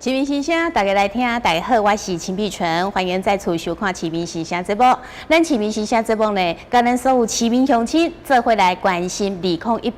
市民心聲，大家來聽。大家好，我是秦碧純，歡迎再次收看《市民心聲》節目。咱市民心聲節目呢，佮咱所有市民鄉親做伙來關心2018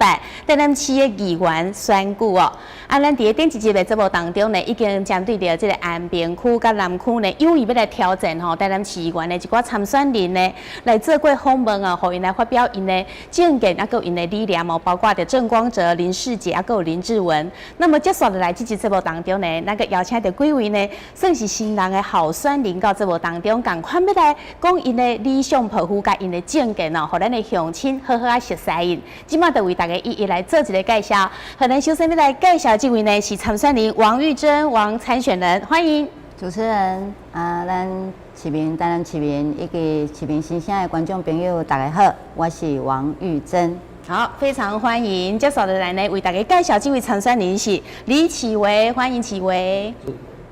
台南市的議員選舉哦。啊，咱佇頂一集的節目當中呢，已經針對著這個安平區佮南區呢，有意欲來挑戰吼台南市議員的一寡參選人呢，來做過訪問啊，予𪜶來發表𪜶的政見，啊，閣有𪜶的理念哦，包括著鄭光哲、林世杰，啊，閣有林志文。那麼接續落來這集節目當中呢，咱閣邀請著幾位呢，算是新人的候選人到節目當中，仝款欲來講𪜶的理想抱負佮𪜶的政見哦，予咱的鄉親好好仔熟似𪜶。這馬就為大家一一來做一个介紹。好，咱首先欲來介紹這位呢是參選人王玉珍王參選人，歡迎。主持人啊，咱市民、台南市民以及市民心聲的觀眾朋友，大家好，我是王玉珍。好，非常歡迎。接下來呢，為大家介紹這位參選人是李啟維，歡迎啟維。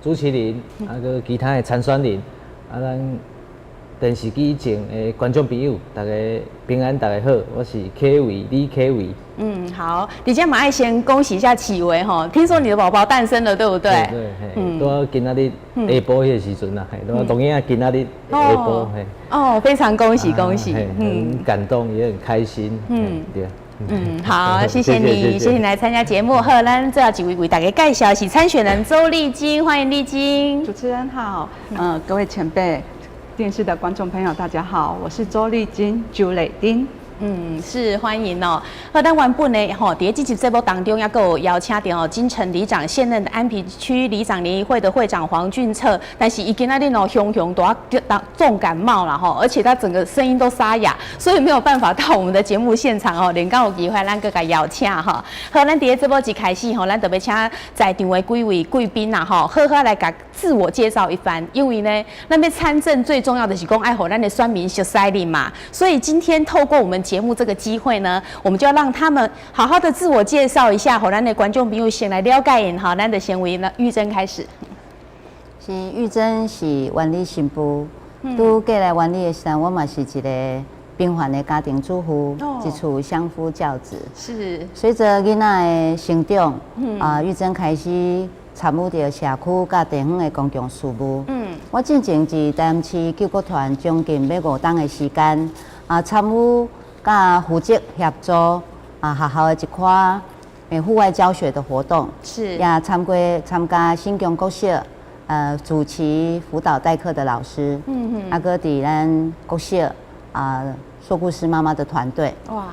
主持人，啊，閣其他的參選人，啊，咱電視機前的觀眾朋友，大家平安，大家好，我是啟維李啟維。嗯，好，而且嘛愛先恭喜一下啟維吼，聽說你的寶寶誕生了，對不對？對，嘿，拄仔今仔日下晡彼个時陣啦，嘿，拄仔錄影今仔日下晡，嘿。哦，非常恭喜恭喜，很感動，也很開心，嗯，對。嗯，好，謝謝你，謝謝你來參加節目。好，咱最後一位為大家介紹是參選人周麗晶，歡迎麗晶。主持人好，各位前輩，電視的觀眾朋友大家好，我是周麗晶，周麗丁。嗯，是歡迎哦。好，咱原本呢，吼，佇這集節目當中，猶閣有邀請著吼，金城里長現任的安平區里長聯誼會的會長黃俊策，但是伊今仔日哦，雄雄都要重感冒了吼，而且他整個聲音都沙啞，所以沒有辦法到我們的節目現場哦。另閣有機會，咱閣共邀請吼。好，咱佇節目一開始吼，咱特別請在場的幾位貴賓啦吼，好好來共自我介紹一番，因為呢，咱欲參政最重要的是講愛予咱的選民熟似恁嘛，所以今天透過我們節目這個機會呢，我們就要讓他們好好的自我介紹一下，予咱的觀眾朋友先來了解𪜶。好，咱就先為玉珍開始。是玉珍是員里新婦，拄過來員里的時陣，我嘛是一個平凡的家庭主婦，一厝相夫教子。隨著囡仔的成長，啊，玉珍開始參與著社區佮地方的公共事務。我進前佇台南市救國團將近欲5冬的時間，啊，參與佮負責協助啊學校的一寡戶外教學的活動，也參過參加新疆國小，主持輔導代課的老師，啊，閣佇咱國小啊說故事媽媽的團隊，哇，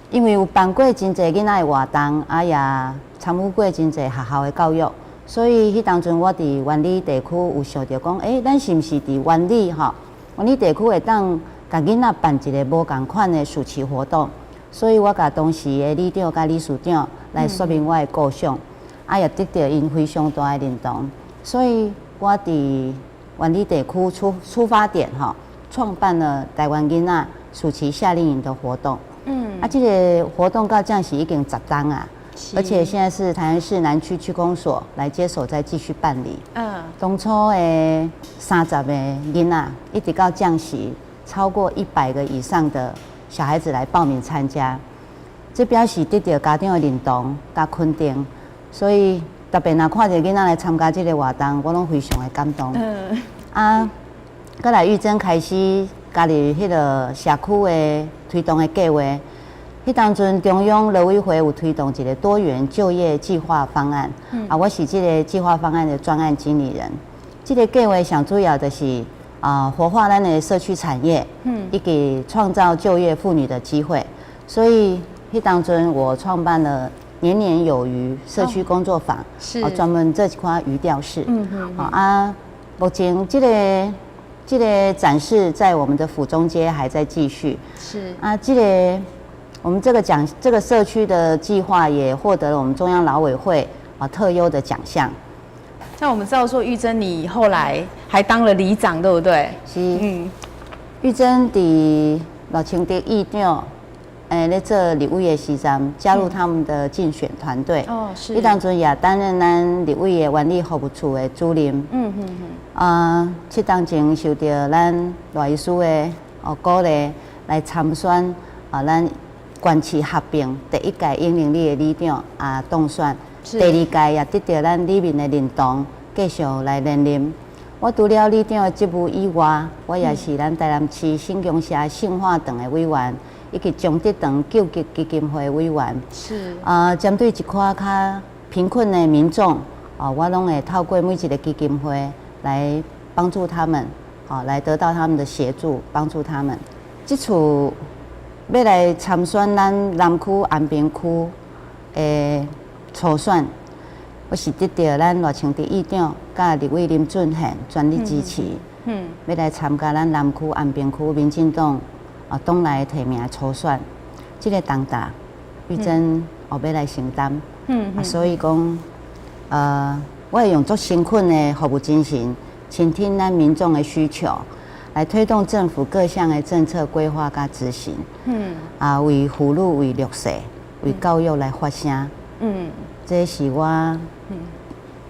因為有辦過真濟囡仔的活動，啊也參與過真濟學校的教育，所以彼當陣我佇員里地區有想著講，欸，咱是毋是佇員里吼，員里地區會當共囡仔辦一个無仝款的暑期活動，所以我共當時的里長佮理事長來說明我的構想，啊也得到𪜶非常大的認同，所以我佇員里地區出發點吼，創辦了台灣囡仔暑期夏令營的活動。啊，這个活動到這時已經10冬啊，而且現在是台南市南區區公所來接手，再繼續辦理。當初的30個囡仔，一直到這時，超過100個以上的小孩子來報名參加，這表示得到家長的認同佮肯定，所以特別若看著囡仔來參加這个活動，我攏非常的感動。啊，閣來玉珍開始加入彼个社區的推動的計劃，彼當陣中央勞委會有推動一個多元就業計劃方案，啊，我是這个計劃方案的專案經理人。這个計劃上主要就是，啊，活化咱的社區產業，以及創造就業婦女的機會。所以，彼當陣我創辦了年年有餘社區工作坊，專門做一寡魚釣式。啊，目前這個展示在我們的府中街還在繼續。啊，這个我們這個獎這個社區的計劃也獲得了我們中央勞委會啊特優的獎項。像我們知道說玉珍，你後來還當了里長，對不對？是。玉珍佇賴清德議長，咧做立委的時陣，加入他們的競選團隊。彼當陣也擔任咱立委的員里服務處的主任。啊，7冬前受著咱賴醫師的鼓勵來參選啊，咱縣市合併第一屆永寧里的里長啊當選。第二屆也得著咱里民的認同，繼續來連任。我除了里長的職務以外，我也是咱台南市新疆社聖化堂的委員，以及長德堂救濟基金會委員。啊，針對一寡較貧困的民眾，啊，我攏會透過每一個基金會來幫助他們，啊，來得到他們的協助，幫助他們。這次欲來參選咱南區安平區的初選，我是得著咱賴清德議長佮立委林俊憲全力支持，欲來參加咱南區安平區民進黨啊黨內提名初選，這個重擔玉珍哦欲來承擔，啊，所以講，我會用足誠懇的服務精神，傾聽咱民眾的需求，來推動政府各項的政策規劃佮執行，啊，為婦女、為弱勢、為教育來發聲，這是我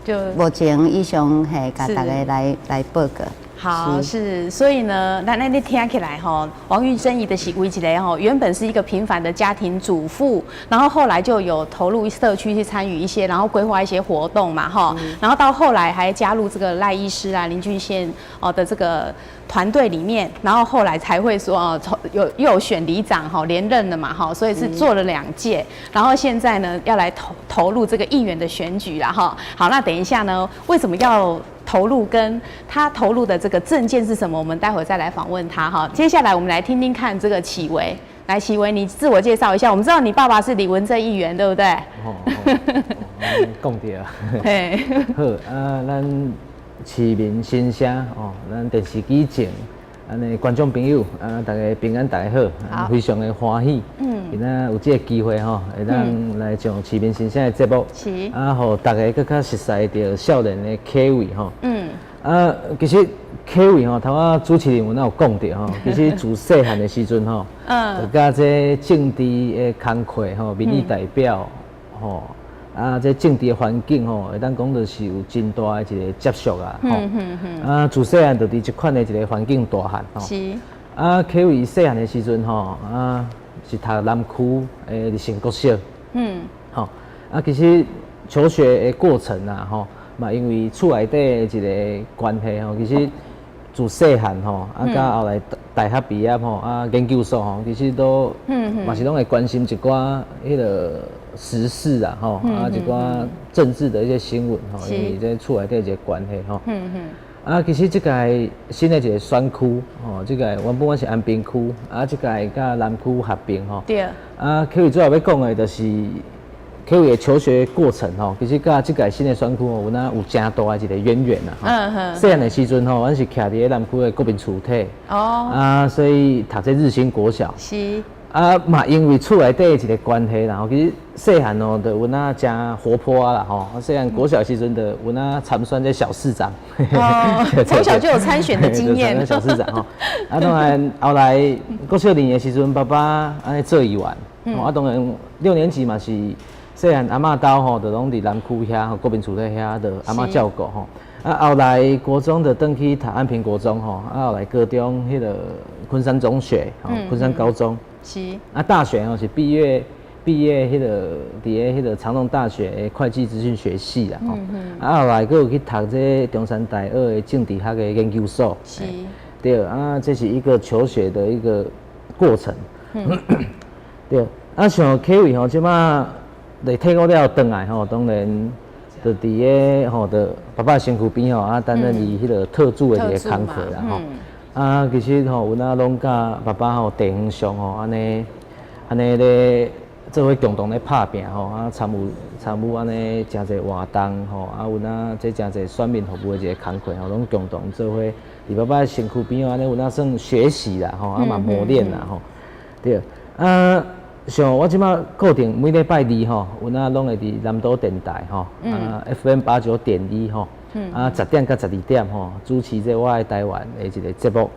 就目前以上係共大家來報告。好，是，所以呢，那你聽起來吼，王玉珍伊就是為一个吼，原本是一個平凡的家庭主婦，然後後來就有投入社區去參與一些，然後規劃一些活動嘛，哈，然後到後來還加入這個賴醫師啊、林俊憲哦的這個團隊裡面，然後後來才會說哦，有又有選里長哈，連任了嘛，哈，所以是做了兩屆，然後現在呢要來投入這個議員的選舉了哈。好，那等一下呢，為什麼要投入跟他投入的這個政見是什麼？我們待會再來訪問他哈。接下來我們來聽聽看這個啟維，來啟維，你自我介紹一下。我們知道你爸爸是李文正議員，對不對？哦，講對啊。嘿，好啊，咱市民心聲哦，咱電視機前，按呢觀眾朋友啊，大家平安，大家好，非常的歡喜。今仔有這個機會吼，會當來上市民心聲的節目，啊，予大家閣較熟似著少年的啟維吼。啊，其實啟維吼，頭仔主持人有哪有講著吼，其實自細漢的時陣吼，就佮這政治的工課吼，民意代表吼，啊，這政治的環境吼，會當講就是有真大的一個接觸啊，吼。啊，自細漢就佇這款的一個環境大漢吼。啊，啟維細漢的時陣吼，啊，是讀南區的日成國小。吼，啊，其實求學的過程啊，吼，嘛因為厝內底的一個關係吼，其實自細漢吼，啊，到後來大學畢業吼，啊，研究所吼，其實都嘛是攏會關心一寡彼個時事啊，吼，啊，一寡政治的一些新聞吼，因為這厝內底一個關係吼。啊，其實這屆新的一個選區，吼，這屆原本阮是安平區，啊，這屆佮南區合併吼。啊，啟維主要欲講的就是，啟維的求學過程吼，其實佮這屆新的選區吼，有哪有誠大的一個淵源啦。細漢的時陣吼，阮是徛佇咧南區的國民初體。啊，所以讀這日新國小。啊，嘛因為厝內底一個關係啦，吼，其實細漢哦，就有哪誠活潑啊啦，吼。細漢國小時陣就有哪參選這小市長。哦，從小就有參選的經驗。小市長吼。啊，當然後來國小二年的時陣，爸爸按呢做議員。啊，當然六年級嘛是細漢阿嬤兜吼，就攏佇南區遐，吼，國民初體遐，就阿嬤照顧吼。啊，後來國中就轉去讀安平國中吼，啊，後來高中彼個昆山中學，吼，昆山高中。啊，大學吼是畢業彼個佇咧彼個長榮大學的會計資訊學系啦，吼。啊，後來閣有去讀這中山大學的政治學的研究所。對，啊，這是一個求學的一個過程。對，啊，像啟維吼，這馬來退伍了轉來吼，當然就佇咧吼，就爸爸身軀邊吼，啊，擔任伊彼個特助的一個工課啦，吼。啊，其實吼，有哪攏佮爸爸吼地方上吼，按呢按呢咧做伙共同咧拍拚吼，啊參與按呢誠濟活動吼，啊有哪這誠濟選民服務的一個工課吼，攏共同做伙佇爸爸身軀邊按呢有哪算學習啦吼，啊嘛磨練啦吼，對。啊，像我這馬固定每禮拜二吼，有哪攏會佇南島電台吼，啊 FM 89.1吼。啊，10點到12點吼，主持這我愛台灣的一個節目。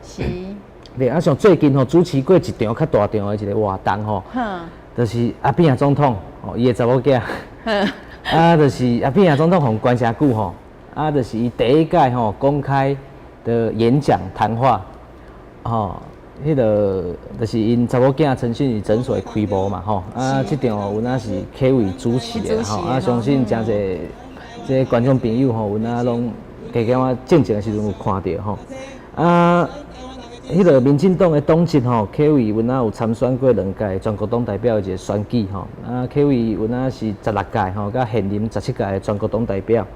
對，啊，像最近吼主持過一場較大場的一個活動吼，就是阿扁總統吼，伊的查某囝。啊，就是阿扁總統予關誠久吼，啊，就是伊第一屆吼公開的演講談話，吼，彼個就是𪜶查某囝陳幸妤診所的開幕嘛吼，啊，這場有哪是啟維主持的吼，啊，相信誠濟。這觀眾朋友吼，有影攏加減仔進前的時陣有看著吼。啊，彼個民進黨的黨籍吼，啟偉有影有參選過兩屆全國黨代表的一個選舉吼。啊，啟偉有影是16屆吼，佮現任17屆的全國黨代表。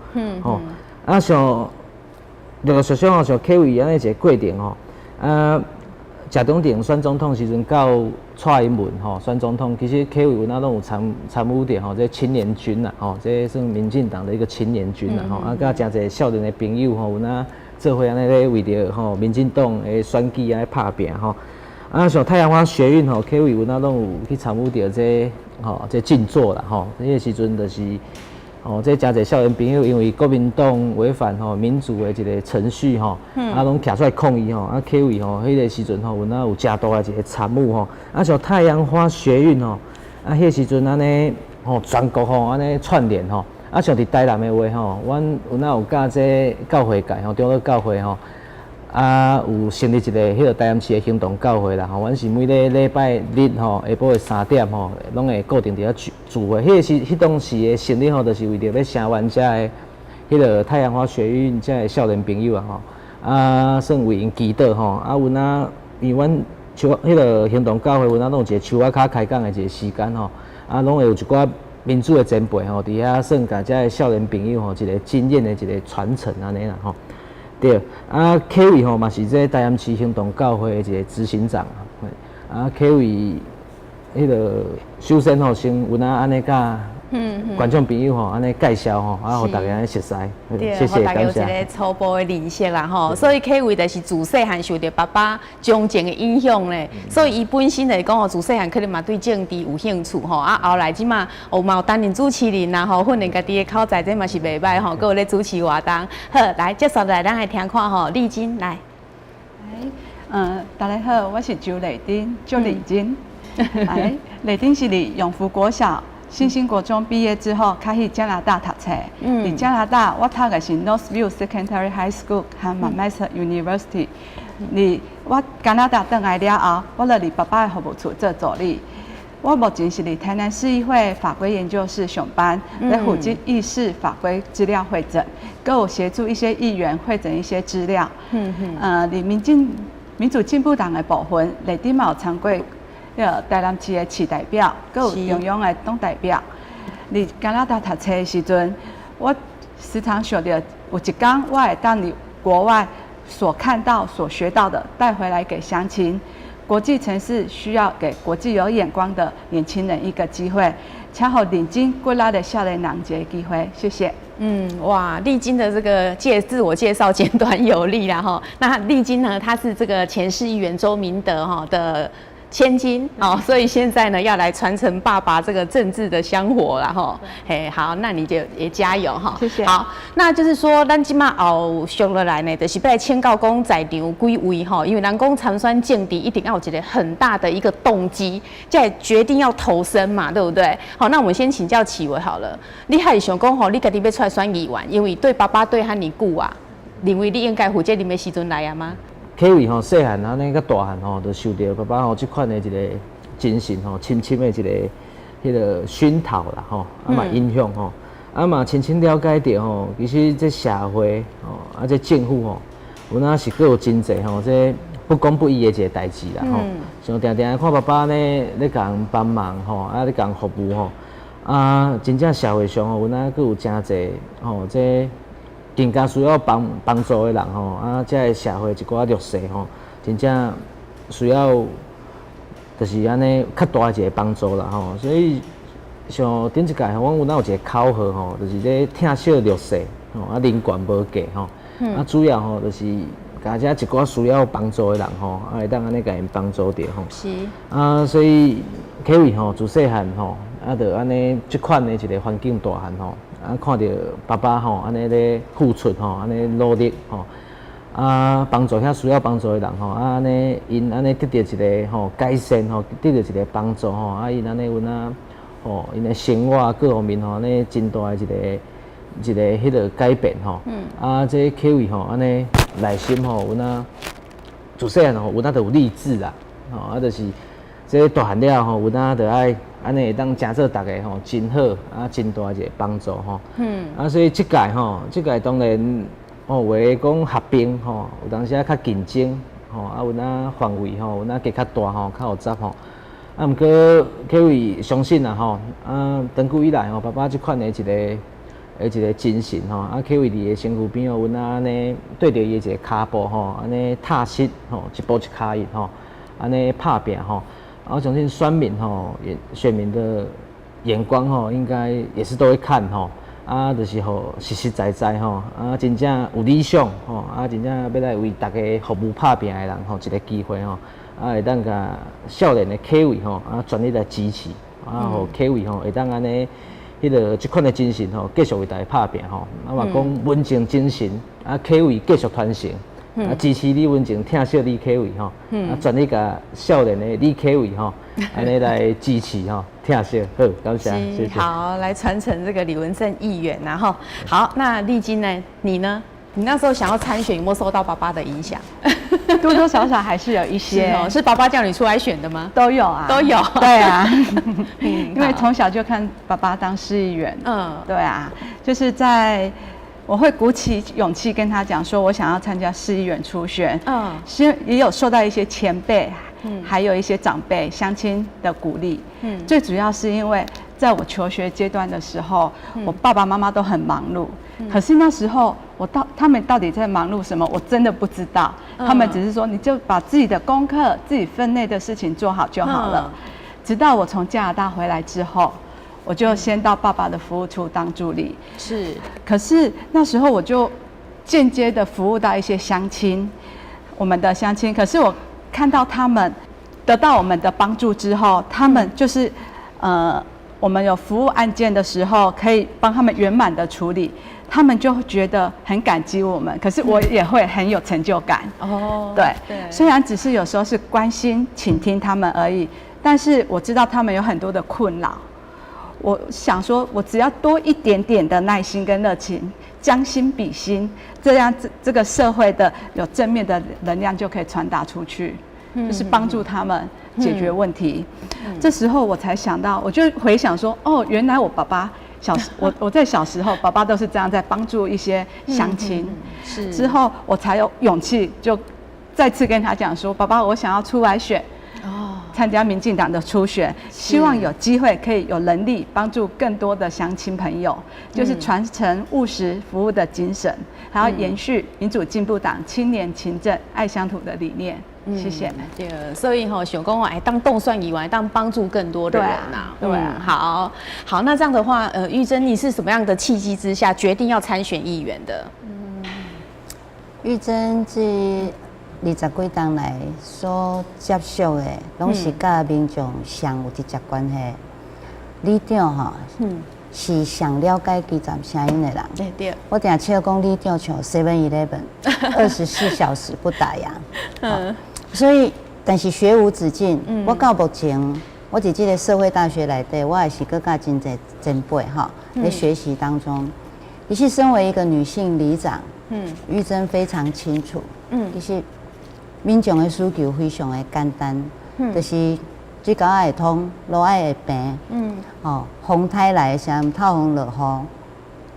吼，啊，像陸陸續續吼，像啟偉按呢一個過程吼，啊，蔣中正選總統時陣到蔡英文吼選總統，其實啟偉有影攏有參與著吼，這青年軍啦吼，這算民進黨的一個青年軍啦吼，啊，佮誠濟少年的朋友吼，有影做伙按呢咧為著吼民進黨的選舉按呢拍拚吼。啊，像太陽花學運吼，啟偉有影攏有去參與著這吼這靜坐啦吼，彼個時陣就是吼，這誠濟少年朋友因為國民黨違反吼民主的一個程序吼，啊，攏徛出來抗議吼，啊，啟偉吼，彼個時陣吼，有影有誠大的一個參與吼，啊，像太陽花學運吼，啊，彼個時陣按呢吼，全國吼按呢串聯吼，啊，像佇台南的話吼，阮有影有佮這教會界吼，長老教會吼，啊，有成立一個彼個台南市的行動教會啦吼，阮是每個禮拜日吼下晡的3點吼，攏會固定佇遐聚聚會。彼個時，彼當時的成立吼，就是為著欲聲援遮的彼個太陽花學運遮的少年朋友啊吼，啊，算為𪜶祈禱吼，啊，有影因為阮樹彼個行動教會，有影攏有一個樹仔跤開講的一個時間吼，啊，攏會有一寡民主的前輩吼，佇遐算共遮的少年朋友吼，一個經驗的一個傳承按呢啦吼。對，啊，啟偉吼嘛是這台南市行動教會的一個執行長啊，啟偉彼個首先吼，先有影按呢佮觀眾朋友吼按呢介紹吼，啊，予大家按呢熟似，謝謝，大家有一個初步的認識啦吼。所以啟偉就是自細漢受著爸爸從政的影響咧，所以伊本身來講吼，自細漢可能嘛對政治有興趣吼。啊，後來這馬有嘛有擔任主持人啦吼，訓練家己的口才，這嘛是袂䆀吼，閣有咧主持活動。好，來接下來咱來聽看吼，麗珍來。大家好，我是周麗珍，周麗珍。哎，麗珍是佇永福國小、新興國中畢業之後，開去加拿大讀冊。佇加拿大，我讀的是 Northview Secondary High School 和 McMaster University。佇我加拿大轉來了後，我就佇爸爸的服務處做助理。我目前是佇台南市議會法規研究室上班，咧負責議事法規資料彙整，閣有協助一些議員彙整一些資料。佇民主進步黨的部分，麗珍嘛有參過彼個台南市的市代表，閣有中央的黨代表。佇加拿大讀冊的時陣，我時常想著有一工我會當佇國外所看到、所學到的帶回來給鄉親。國際城市需要給國際有眼光的年輕人一個機會，請予認真骨力的少年人一個機會。謝謝。哇，麗金的這個自我介紹簡短有力啦哈。那麗金呢，她是這個前市議員周明德哈的千金哦，所以現在呢要來傳承爸爸這個政治的香火了哈。嘿，好，那你就也加油哈。謝謝。好，那就是說，咱這馬後續落來呢，就是欲來請教講在場幾位哈，因為人講參選政治一定要有一個很大的一個動機，才決定要投身嘛，對不對？好，那我們先請教啟偉好了。你還是想講吼，你家己欲出來選議員，因為對爸爸對遐爾久啊，認為你應該負責任的時陣來啊嗎？啟偉吼，細漢按呢到大漢吼，就受著爸爸吼這款的一個精神吼，深深的一個彼個熏陶啦吼，啊嘛影響吼，啊嘛深深了解著吼，其實這社會吼，啊這政府吼，有影是閣有真濟吼，這不公不義的一個代誌啦吼。像定定看爸爸呢咧共人幫忙吼，啊咧共人服務吼，啊真正社會上吼，有影閣有誠濟吼這更加需要幫助的人吼，啊，這个社會一寡弱勢吼，真正需要就是按呢較大的一個幫助啦吼。所以像頂一屆吼，阮有哪有一個口號吼，就是咧疼惜弱勢吼，啊人權無價吼，啊主要吼就是共這一寡需要幫助的人吼，啊會當按呢共𪜶幫助著吼。啊，所以啟偉吼自細漢吼，啊就按呢這款的一個環境大漢吼。啊，看著爸爸吼，按呢咧付出吼，按呢努力吼，啊，幫助遐需要幫助的人吼，啊，按呢𪜶按呢得著一個吼改善吼，得著一個幫助吼，啊，𪜶按呢有影吼，𪜶的生活各方面吼，按呢真大的一個一個彼個改變吼。啊，這啟偉吼，按呢內心吼有影自細漢吼有影就有立志啦，吼，啊，就是。這大漢了吼，有當就愛按呢會當誠做大家吼，真好啊，真大一個幫助吼。啊，所以這屆吼，這屆當然哦，有的講合併吼，有當時啊較競爭吼，啊有當範圍吼，有當加較大吼，較複雜吼。啊，毋過啟偉相信啦吼，啊，長久以來吼，爸爸這款的一個精神吼，啊，啟偉佇伊身軀邊哦，阮按呢對著伊的一個跤步吼，按呢踏實吼，一步一跤印吼，按呢拍拚吼。我相信選民吼，選民的眼光吼，應該也是都會看吼，啊，就是予實實在在吼，啊，真正有理想吼，啊，真正欲來為大家服務拍拚的人吼，一個機會吼，啊，會當共少年的啟偉吼，啊，全力來支持，啊，予啟偉吼會當按呢，彼个這款的精神吼，繼續為大家拍拚吼，啊嘛講文靜精神，啊，啟偉繼續傳承。啊，支持李文靜，疼惜李啟偉吼，啊，全力共少年的李啟偉吼，按呢來支持吼，疼惜，好，感謝，謝謝。好，來傳承這個李文正議員，然後好，那麗晶呢？你呢？你那時候想要參選，有沒有受到爸爸的影響？多多少少還是有一些。是哦，是爸爸叫你出來選的嗎？都有啊，都有。對啊，因為從小就看爸爸當市議員，對啊，就是在。我會鼓起勇氣跟他講說，我想要參加市議員初選。是也有受到一些前輩，還有一些長輩鄉親的鼓勵。最主要是因為在我求學階段的時候，我爸爸媽媽都很忙碌。可是那時候他們到底在忙碌什麼，我真的不知道。他們只是說，你就把自己的功課、自己分內的事情做好就好了。直到我從加拿大回來之後，我就先到爸爸的服務處當助理。可是那時候我就間接的服務到一些鄉親，我們的鄉親。可是我看到他們得到我們的幫助之後，他們就是，我們有服務案件的時候，可以幫他們圓滿的處理，他們就覺得很感激我們。可是我也會很有成就感。對。雖然只是有時候是關心、傾聽他們而已，但是我知道他們有很多的困擾。我想說，我只要多一點點的耐心跟熱情，將心比心，這樣這個社會的有正面的能量就可以傳達出去，就是幫助他們解決問題。這時候我才想到，我就回想說，哦，原來我爸爸小時，我在小時候，爸爸都是這樣在幫助一些鄉親。之後我才有勇氣，就再次跟他講說，爸爸，我想要出來選。參加民進黨的初選，希望有機會可以有能力幫助更多的鄉親朋友，就是傳承務實服務的精神，還要延續民主進步黨清廉勤政愛鄉土的理念。謝謝。對，所以吼，想講會當當選議員，當幫助更多的人吶。對啊。好，好，那這樣的話，玉珍，你是什麼樣的契機之下決定要參選議員的？玉珍這二十幾冬來所接觸的，攏是佮民眾上有直接關係。里長吼，是上了解基層聲音的人。對對。我定笑講里長像 Seven Eleven，24小時不打烊。所以，但是學無止境。我到目前，我佇這个社會大學內底，我也是閣佮真濟前輩吼在學習當中。其實，身為一個女性里長，玉珍非常清楚。其實民眾的需求非常的簡單，就是水溝愛會通，路愛會平，哦，風颱來的時陣，透風落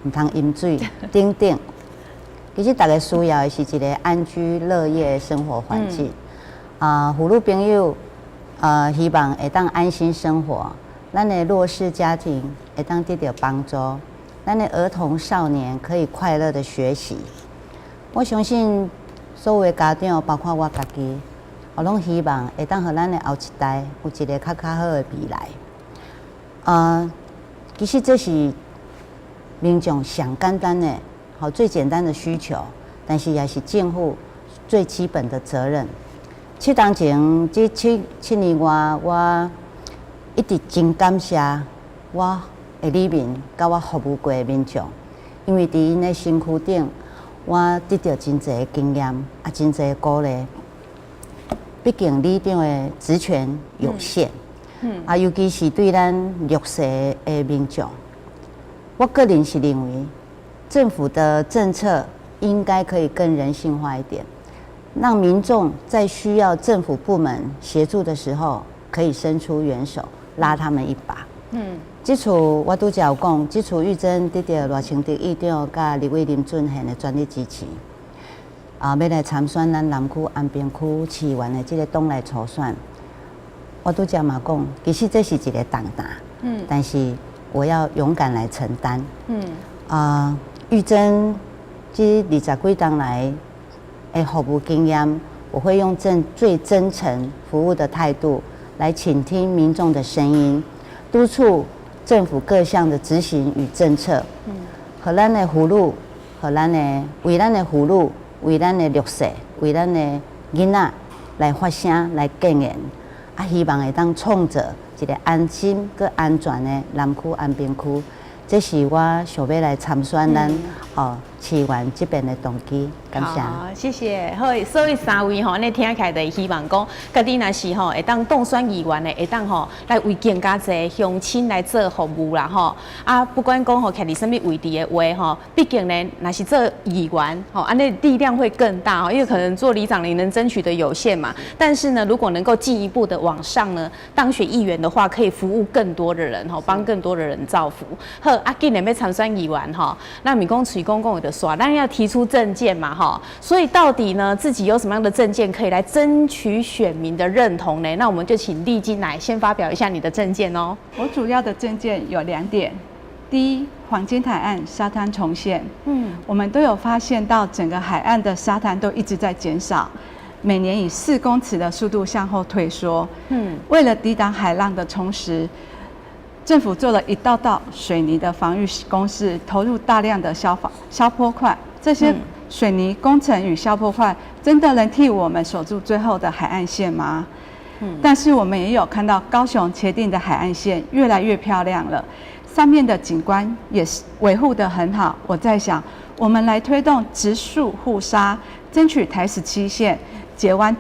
雨，毋通淹水，等等。其實大家需要的是一個安居樂業的生活環境。啊，婦女朋友，希望會當安心生活，咱的弱勢家庭會當得到幫助，咱的兒童少年可以快樂的學習。我相信所有的家長，包括我家己，我攏希望會當予咱的後一代有一个較好的未來。其實這是民眾上簡單的、好最簡單的需求，但是也是政府最基本的責任。7冬前，這7年外，我一直真感謝我的里民，佮我服務過的民眾，因為佇𪜶的身軀頂，我得到真濟的經驗，啊，真濟的鼓勵。畢竟里長的職權有限，啊，尤其是對咱弱勢的民眾，我個人是認為，政府的政策應該可以更人性化一點，讓民眾在需要政府部門協助的時候，可以伸出援手拉他們一把。這次我拄才有講，這次玉珍得著賴清德議長佮立委林俊憲的全力支持，啊，欲來參選咱南區安平區市議員的這个黨內初選。我拄才嘛講，其實這是一个重擔，但是我要勇敢來承擔。啊，玉珍這二十幾冬來的服務經驗，我會用最真誠服務的態度來傾聽民眾的聲音，督促政府各項的執行與政策，予咱的婦女，予咱的為咱的婦女，為咱的弱勢，為咱的囡仔來發聲來建言，啊，希望會當創造一个安心閣安全的南區安平區。這是我想欲來參選咱市議員這邊的動機，感謝。好，謝謝。好，所以三位吼，按呢聽起來就是希望講，家己若是吼會當當選議員的，會當吼來為更加濟鄉親來做服務啦吼。啊，不管講吼徛佇啥物位置的話吼，畢竟呢，若是做議員吼，按呢力量會更大吼，因為可能做里長你能爭取的有限嘛。但是呢，如果能夠進一步的往上呢，當選議員的話，可以服務更多的人吼，幫更多的人造福。好，啊，既然欲參選議員吼，那毋講喙講講就煞，咱要提出政見嘛吼，所以到底呢，自己有什麼樣的政見可以來爭取選民的認同呢？那我們就請麗金來先發表一下你的政見哦。我主要的政見有兩點，第一，黃金海岸沙灘重現。我們都有發現到整個海岸的沙灘都一直在減少，每年以4公尺的速度向後退縮。為了抵擋海浪的沖蝕，政府做了一道道水泥的防禦工事，投入大量的消防消波塊。這些水泥工程與消波塊，真的能替我們守住最後的海岸線嗎？但是我們也有看到高雄茄萣的海岸線越來越漂亮了，上面的景觀也是維護得很好。我在想，我們來推動植樹護沙，爭取台17線截彎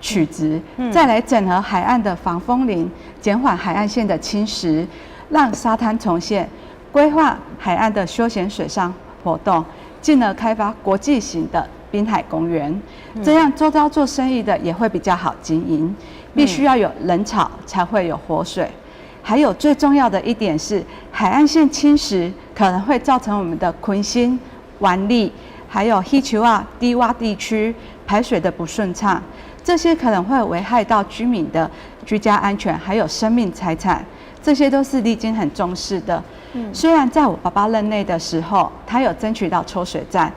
取直，再來整合海岸的防風林，減緩海岸線的侵蝕，讓沙灘重現，規劃海岸的休閒水上活動，進而開發國際型的濱海公園，這樣周遭做生意的也會比較好經營。必須要有人潮才會有活水。還有最重要的一點是，海岸線侵蝕可能會造成我們的坤興、萬里，還有黑丘啊低窪地區排水的不順暢。這些可能會危害到居民的居家安全，還有生命財產，這些都是麗金很重視的。雖然在我爸爸任內的時候，他有爭取到抽水站，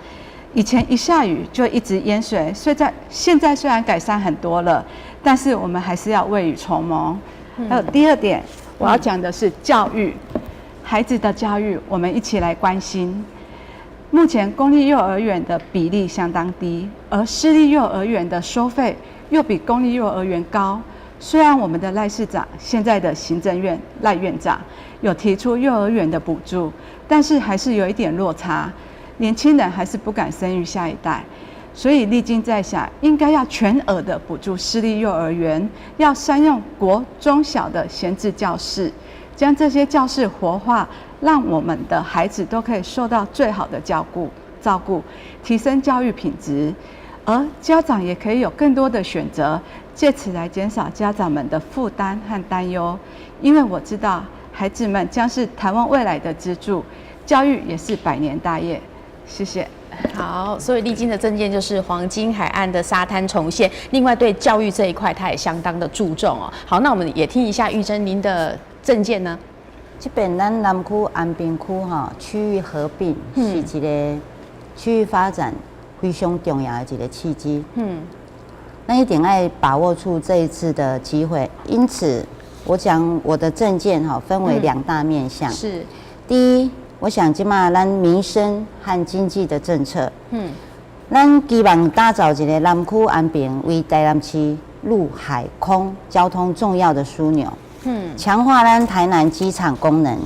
以前一下雨就一直淹水，所以在現在雖然改善很多了，但是我們還是要未雨綢繆。還有第二點，我要講的是教育，孩子的教育，我們一起來關心。目前公立幼兒園的比例相當低，而私立幼兒園的收費又比公立幼兒園高。雖然我們的賴市長現在的行政院賴院長有提出幼兒園的補助，但是還是有一點落差，年輕人還是不敢生育下一代。所以麗金在想，應該要全額的補助私立幼兒園，要善用國中小的閒置教室，將這些教室活化，讓我們的孩子都可以受到最好的照顧，提升教育品質，而家長也可以有更多的選擇，借此來減少家長們的負擔和擔憂。因為我知道孩子們將是台灣未來的支柱，教育也是百年大業。謝謝。好，所以麗金的政見就是黃金海岸的沙灘重現，另外對教育這一塊，他也相當的注重哦。好，那我們也聽一下玉珍您的政見呢？這邊咱南區安平區吼區域合併是一个區域發展非常重要的一个契機。咱一定愛把握住這一次的機會。因此，我將我的政見哈分為兩大面向。第一，我想這馬咱民生和經濟的政策。咱期望打造一个南區安平為台南市陸海空交通重要的樞紐。強化咱台南機場功能，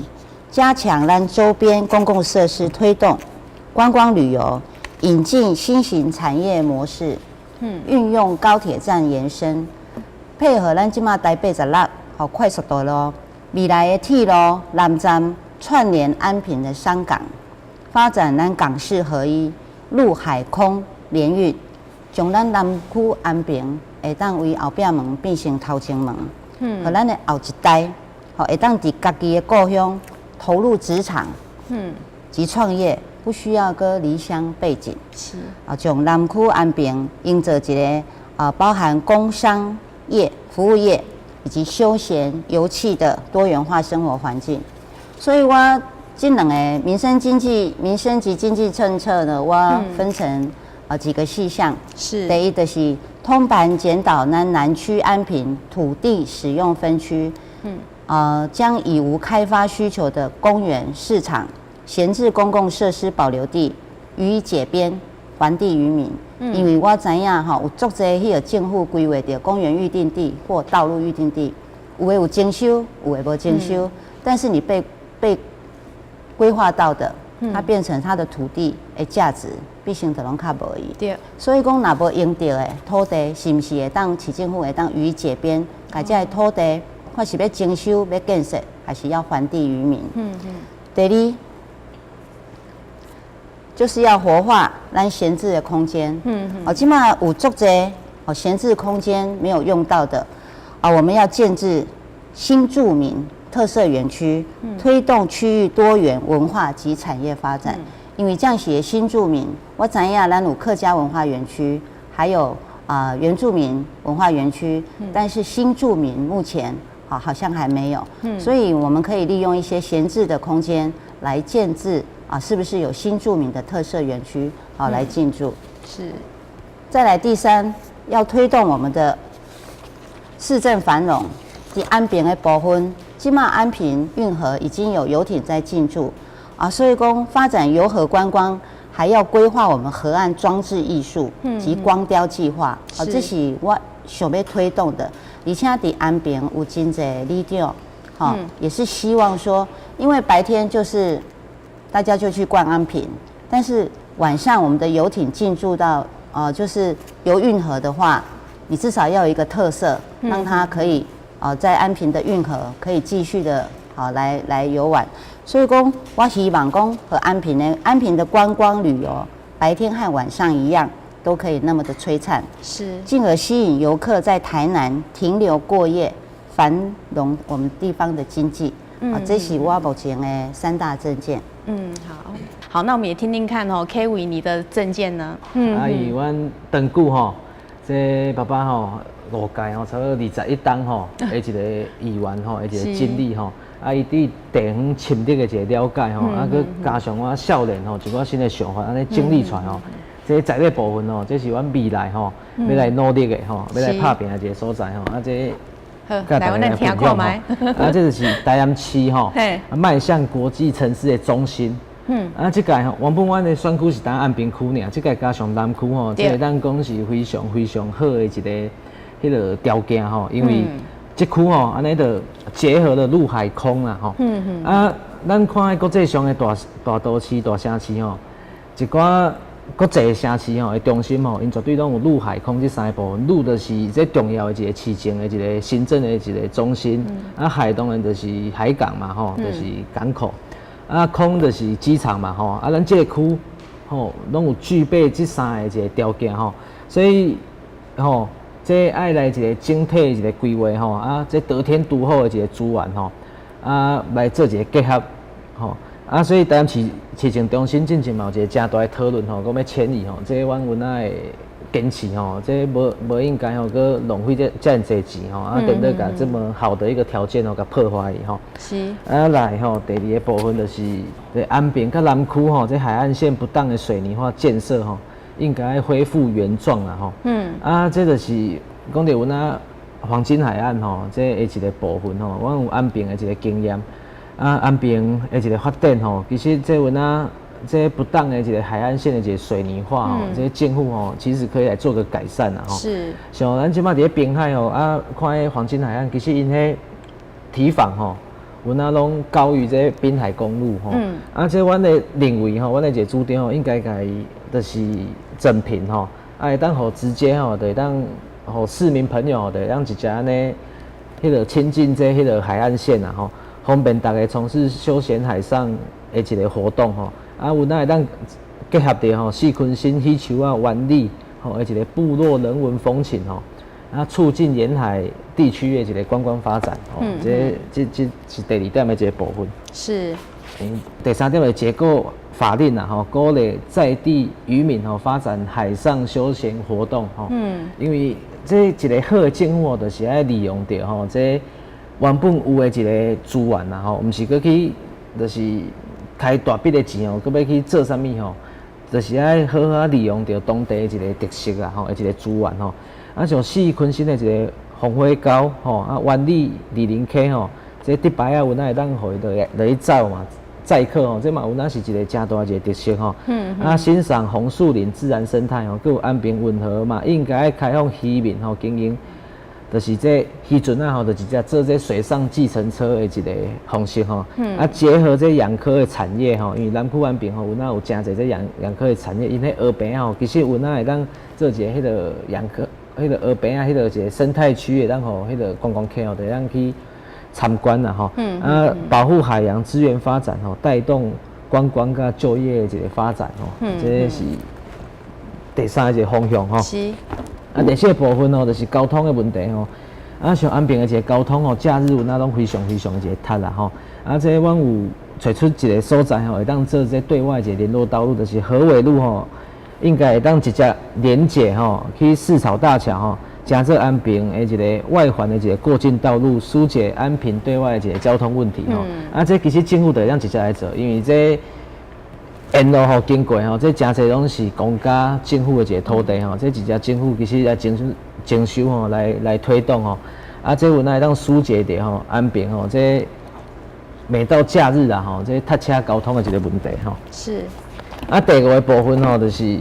加強咱周邊公共設施推動觀光旅遊，引進新型產業模式。運用高鐵站延伸，配合咱這馬台86好快速道路，未來的鐵路南站串聯安平的商港，發展咱港市合一，陸海空聯運，將咱南區安平會當為後壁門變成頭前門。予咱的後一代，吼會當佇家己的故鄉投入職場，及創業，不需要閣離鄉背井。啊，將南區安平營造一个包含工商業、服務業以及休閒遊憩的多元化生活環境。所以我這兩个民生經濟、民生及經濟政策呢，我分成幾個細項。第一就是通盤檢討咱南區安平土地使用分區，將已無開發需求的公園、市場、閒置公共設施保留地予以解編，還地於民。因為我知影吼，有足濟彼个政府規劃著公園預定地或道路預定地，有的有徵收，有的無徵收，但是你被規劃到的，它變成它的土地的價值，變成就攏較無去。所以講，若無用著的土地，是毋是會當市政府會當予以解編，共這个土地，看是欲徵收、欲建設，還是要還地於民？第二，就是要活化咱閒置的空間。哦，這馬有足濟哦閒置空間沒有用到的，啊，我們要建置新住民特色園區，推動區域多元文化及產業發展。因為這樣寫新住民，我知影咱有客家文化園區，還有原住民文化園區，但是新住民目前好像還沒有，所以我們可以利用一些閒置的空間來建置是不是有新住民的特色園區好來進駐？再來第三，要推動我們的市政繁榮，佇安平的部分，這馬安平運河已經有遊艇在進駐啊，所以講發展遊河觀光，還要規劃我們河岸裝置藝術及光雕計劃，啊，這是我想欲推動的。而且佇安平有真濟里長，吼，也是希望說，因為白天就是大家就去逛安平，但是晚上我們的遊艇進駐到就是遊運河的話，你至少要有一個特色，讓它可以在安平的運河可以繼續的好來遊玩。所以講，我希望講予安平呢，安平的觀光旅遊，白天和晚上一樣，都可以那麼的璀璨，進而吸引遊客在台南停留過夜，繁榮我們地方的經濟。啊，這是我目前的三大政見。嗯，好，好，那我們也聽聽看哦，Kevin 你的政見呢？啊，伊阮長久吼，這爸爸吼五屆吼，差不多21冬吼，的一个議員吼，的一個經歷吼，啊，伊對地方深入的一個了解吼，啊，閣加上我少年吼，一寡新的想法，按呢整理出來吼，這在地部分吼，這是阮未來吼，欲來努力的吼，欲來拍拚的一個所在吼，啊，這。好，來阮來聽看覓。啊，這就是台南市吼，邁向國際城市的中心。啊，這屆吼，原本阮的選區是佇安平區爾，這屆加上南區吼，這會當講是非常非常好的一个彼个條件吼，因為這區吼，按呢就結合了陸海空啦吼。啊，咱看國際上的大大都市、大城市吼，一寡國際城市吼的中心吼，𪜶絕對攏有陸海空這三个部分。陸就是這重要的一个市政的一个行政的一个中心，啊海當然就是海港嘛吼，就是港口。啊空就是機場嘛吼，啊咱這个區吼攏有具備這三个一个條件吼，所以吼這愛來一个整體一个規劃吼，啊這得天獨厚的一个資源吼，啊來做一个結合吼。啊，所以台南市市政中心進前嘛有一个誠大的討論吼，講欲遷移吼，這阮有哪會堅持吼，這無無應該吼，閣浪費這遮爾濟錢吼，啊，顛倒共這麼好的一個條件吼，共破壞去吼。啊來吼，第二个部分就是安平佮南區吼，這海岸線不當的水泥化建設吼，應該恢復原狀啦吼。啊，這就是講著阮啊黃金海岸吼，這的一個部分吼，阮有安平的一個經驗。啊，安平的一個發展吼，其實這有影這不當的一個海岸線的一個水泥化吼，這政府吼其實可以來做個改善啦吼。像咱這馬佇咧濱海吼，啊，看彼黃金海岸，其實𪜶彼堤防吼，有影攏高於這濱海公路吼。啊，這阮的認為吼，阮的一個主張吼，應該共伊就是整平吼，啊，會當予直接吼，就會當予市民朋友就會當直接按呢，彼个親近這彼个海岸線啊吼。方便大家從事休閒海上的一個活動吼，啊，有哪會當結合著吼四坤新彼樹仔灣里吼，的一個部落人文風情吼，啊，促進沿海地區的一個觀光發展，吼，這是第二點的一個部分。第三點的結構法令啊，吼，鼓勵在地漁民吼發展海上休閒活動，吼。因為這一個好的政府，就是愛利用著吼，這原本有的一個資源啦，吼，毋是閣去就是開大筆的錢哦，閣欲去做啥物吼，就是愛好好利用著當地的一個特色啊，吼，一個資源吼。啊，像四鯤鯓的一個防火溝吼，啊，灣里二林溪吼，這竹排仔有哪會當予伊落落去走嘛，載客吼，這嘛有哪是一個誠大一個特色吼。啊，欣賞紅樹林自然生態吼，閣有安平運河嘛，應該愛開放漁民吼經營，就是這漁船仔吼，就直接做這水上計程車的一個方式吼。啊，結合這養蚵的產業吼，因為南區安平吼有哪有誠濟這養蚵的產業，𪜶彼蚵棚仔吼，其實有哪會當做一個彼個養蚵。彼個蚵棚仔，彼個一個生態區會當予彼個觀光客吼，會當去參觀啦吼。啊，保護海洋資源發展吼，帶動觀光佮就業的一個發展吼，這是第三個方向吼。啊，第四個部分吼，就是交通的問題吼。啊，像安平的一個交通吼，假日有哪攏非常非常一個塞啦吼。啊，這阮有揣出一個所在吼，會當做這對外一個聯絡道路，就是河尾路吼。應該會當直接連接吼，去四草大橋吼，成做安平的一個外環的一個過境道路，疏解安平對外的一個交通問題吼。啊，這其實政府就會當直接來做，因為這沿路吼經過吼，這誠濟攏是公家政府的一個土地吼，這直接政府其實來徵收吼，來推動吼。啊，這有哪會當疏解著吼安平吼，這每到假日啊吼，這塞車交通的一個問題吼。啊，第五個部分吼，就是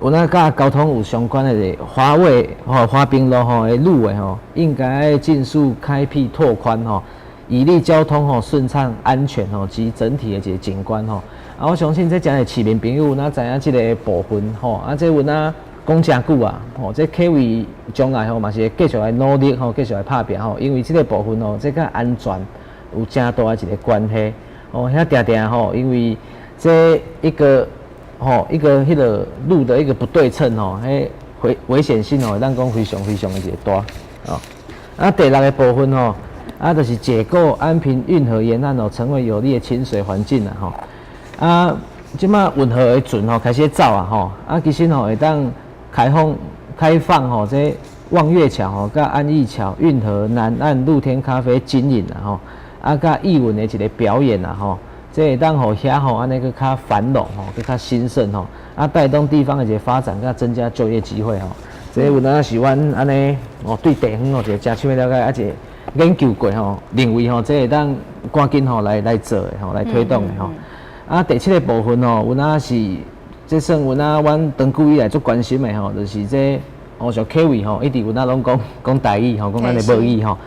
有哪佮交通有相關的，華衛吼華平路吼的路的吼，應該愛盡速開闢拓寬吼，以利交通吼順暢安全吼及整體的一個景觀吼。啊，我相信這誠濟市民朋友有哪知影這個部分吼，啊，這有哪講誠久啊，吼，這客委將來吼嘛是會繼續來努力吼，繼續來拍拚吼，因為這個部分吼，這佮安全有誠大的一個關係。哦，遐定定吼，因為這一個吼，一個彼個路的一個不對稱吼，彼危險性吼，咱講非常非常的一個大。哦，啊，第六個部分吼，啊，就是解構安平運河沿岸哦，成為有利的親水環境啦吼。啊，這馬運河的船吼開始走啊吼，啊，其實吼會當開放吼，這望月橋吼，佮安義橋運河南岸露天咖啡經營啦吼，啊，佮藝文的一個表演啦吼。這會當予遐吼按呢閣較繁榮吼，閣較興盛吼，啊，帶動地方的一個發展，佮增加就業機會吼。這有當是阮按呢哦，對地方哦一個誠深的了解，啊，一個研究過吼，認為吼，這會當趕緊吼來做的吼，來推動的吼。啊，第七個部分吼，有當是這算有當阮長久以來足關心的吼，就是這哦像客委吼，一直有當攏講講台語吼，講咱的母語吼。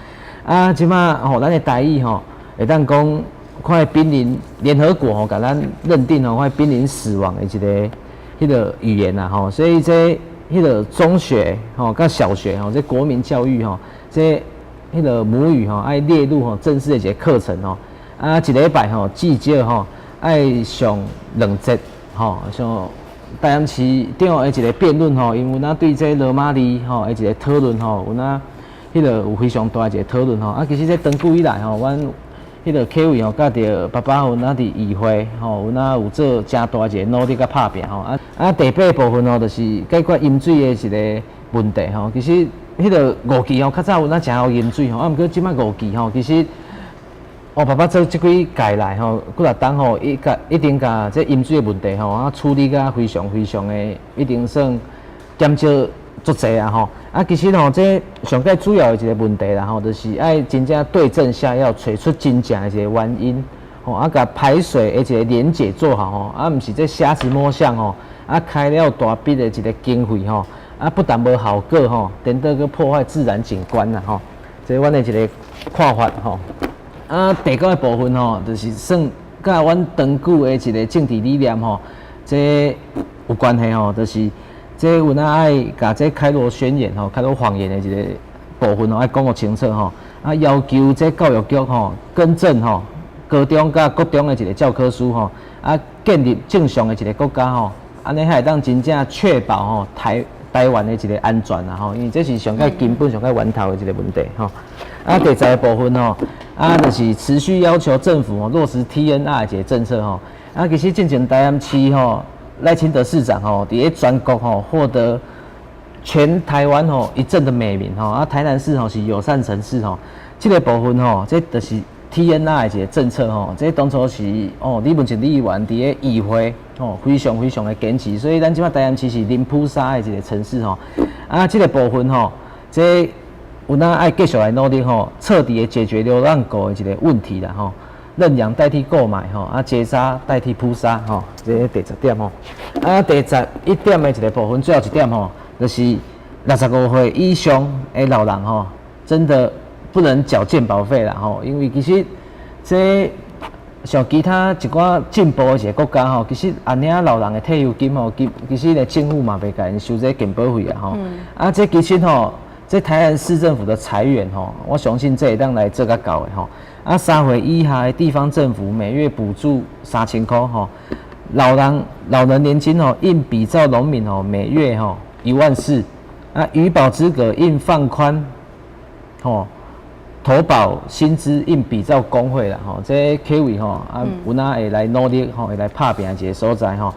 啊，這馬吼，咱的台語吼，會當講。看瀕臨聯合國吼，共咱認定吼，看瀕臨死亡的一個彼個語言啦吼，所以這彼個中學吼，佮小學吼，這國民教育吼，這彼個母語吼，愛列入吼正式的一個課程吼。啊，一禮拜吼，至少吼愛上兩節吼，像台南市長的一個辯論吼，因為有對這羅馬字吼的一個討論吼，有哪彼個有非常大一個討論吼。啊，其實這長久以來吼，阮彼個客委吼，佮著爸爸有哪佇議會吼，有哪有做誠大一個努力佮拍拚吼。啊啊，第八部分吼，就是解決飲水的一個問題吼。其實彼個五期吼，較早有哪誠好飲水吼，啊，毋過這擺五期吼，其實我爸爸做這幾屆來吼，幾若冬吼，伊共一定共這飲水的問題吼，啊處理甲非常非常的，一定算減少足濟啊吼。啊，其實吼，這上蓋主要的一個問題啦吼，就是愛真正對症下藥，揣出真正的一個原因，吼啊，共排水的一個連結做好吼，啊，毋是這瞎子摸象吼，啊，開了大筆的一個經費吼，啊，不但無效果吼，顛倒閣破壞自然景觀啦吼，這阮的一個看法吼。啊，第九個部分吼，就是算佮阮長久的一個政治理念吼，這有關係吼，就是這有哪愛共這開羅宣言吼，開羅謊言的一個部分吼，愛講予清楚吼。啊，要求這教育局吼更正吼，高中佮國中的一個教科書吼，啊，建立正常的一個國家吼，按呢才會當真正確保吼台台灣的一個安全啦吼，因為這是上蓋根本、上蓋源頭的一個問題吼。啊，第十個部分吼，啊，就是持續要求政府吼落實 TNR 的一個政策吼。啊，其實進前台南市吼賴清德市長吼，佇咧全國吼獲得全台灣吼一陣的美名吼。啊，台南市吼是友善城市吼，這個部分吼，這就是 TNR 的一個政策吼。這當初是哦李文正李議員佇咧議會吼非常非常的堅持，所以咱這擺台南市是零撲殺的一個城市吼。啊，這個部分吼，這有哪愛繼續來努力吼，徹底的解決流浪狗的一個問題啦吼。認養代替購買吼，啊，結紮代替撲殺吼，這個第十點吼。啊，第十一點的一個部分，最後一點吼，就是65歲以上的老人吼，真的不能繳健保費啦吼，因為其實這像其他一寡進步的一個國家吼，其實按領老人的退休金吼，其實咧政府嘛袂共𪜶收這健保費啊吼。啊，這其實吼，這台南市政府的財源吼，我相信這會當來做較到的吼。啊，3歲以下的地方政府每月補助3000箍吼，老人年金吼，應比照農民吼每月吼1萬4，啊，漁保資格應放寬吼，投保薪資應比照工會啦吼，這可為吼啊，有哪會來努力吼，會來拍拚的一個所在吼，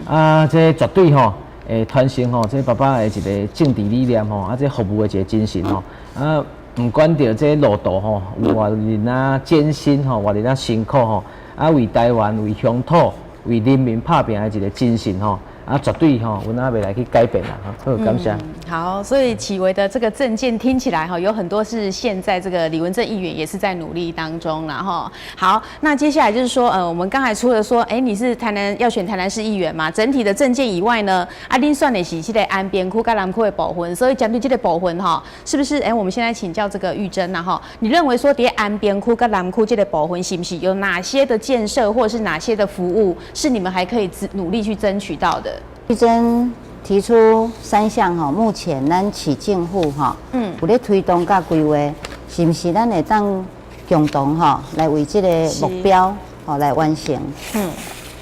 啊，這絕對吼會傳承吼，這爸爸的一個政治理念吼，啊，這服務的一個精神吼，啊。毋管著這路途吼，有偌爾仔艱辛吼，偌爾仔辛苦吼，啊，為台灣、為鄉土、為人民拍拚的一個精神吼，啊，絕對吼，阮仔袂來去改變啦，好，感謝。好，所以啟維的這個政見聽起來哈，有很多是現在這個李文正議員也是在努力當中啦哈。好，那接下來就是說，我們剛才除了說，哎，你是台南要選台南市議員嘛，整體的政見以外呢，啊，恁選的是這個安平區佮南區的部分，所以針對這個部分哈，是不是？哎，我們現在請教這個玉珍啦哈，你認為說，佇安平區佮南區這個部分，是不是有哪些的建設或者是哪些的服務，是你們還可以努力去爭取到的？玉珍提出三項吼，目前咱市政府吼，有咧推動佮規劃，是毋是咱會當共同吼來為這個目標吼來完成？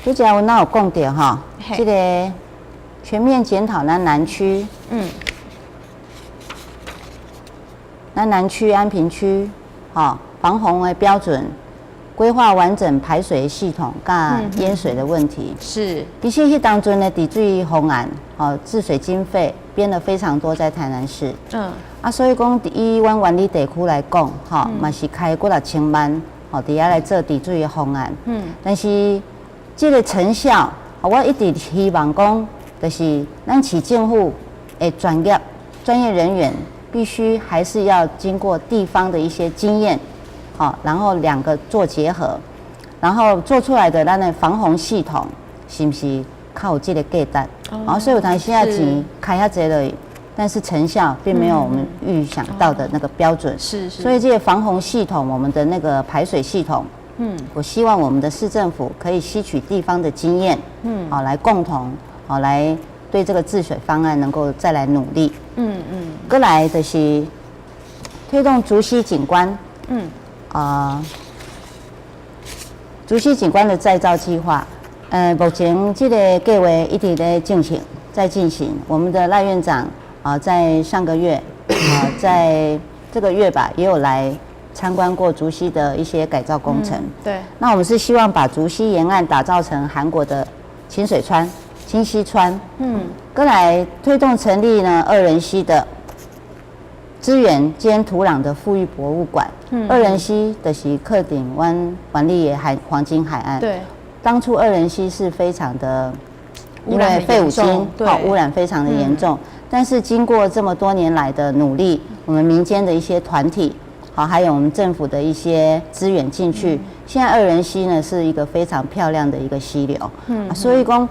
拄才阮有講著吼，這個全面檢討咱南區，咱南區安平區，吼防洪的標準。規劃完整排水系統，佮淹水的問題。其實彼當陣的治水方案，吼治水經費編了非常多在台南市。啊，所以講以阮員里地區來講，吼嘛是開幾若千萬，吼佇遐來做治水的方案。但是這個成效，我一直希望講，就是咱市政府的專業人員，必須還是要經過地方的一些經驗。好，然後兩個做結合，然後做出來的咱的防洪系統是毋是較有這個價值？哦，所以有當時仔錢開遐濟落，但是成效並沒有我們預想到的那個標準。所以這個防洪系統，我們的那個排水系統，我希望我們的市政府可以吸取地方的經驗，好來共同好來對這個治水方案能夠再來努力。過來就是推動竹溪景觀。啊，竹溪景觀的再造計劃，目前這個計劃一直在進行，在進行。我們的賴院長啊，在上個月啊，在這個月吧，也有來參觀過竹溪的一些改造工程。那我們是希望把竹溪沿岸打造成韓國的清水川、清溪川。過來推動成立呢二仁溪的資源兼土壤的復育博物館。二仁溪就是克頂灣灣裡的海黃金海岸。當初二仁溪是非常的，因為廢五金好污染非常的嚴重。但是經過這麼多年來的努力，我們民間的一些團體，好，還有我們政府的一些資源進去，現在二仁溪呢是一個非常漂亮的一個溪流。所以講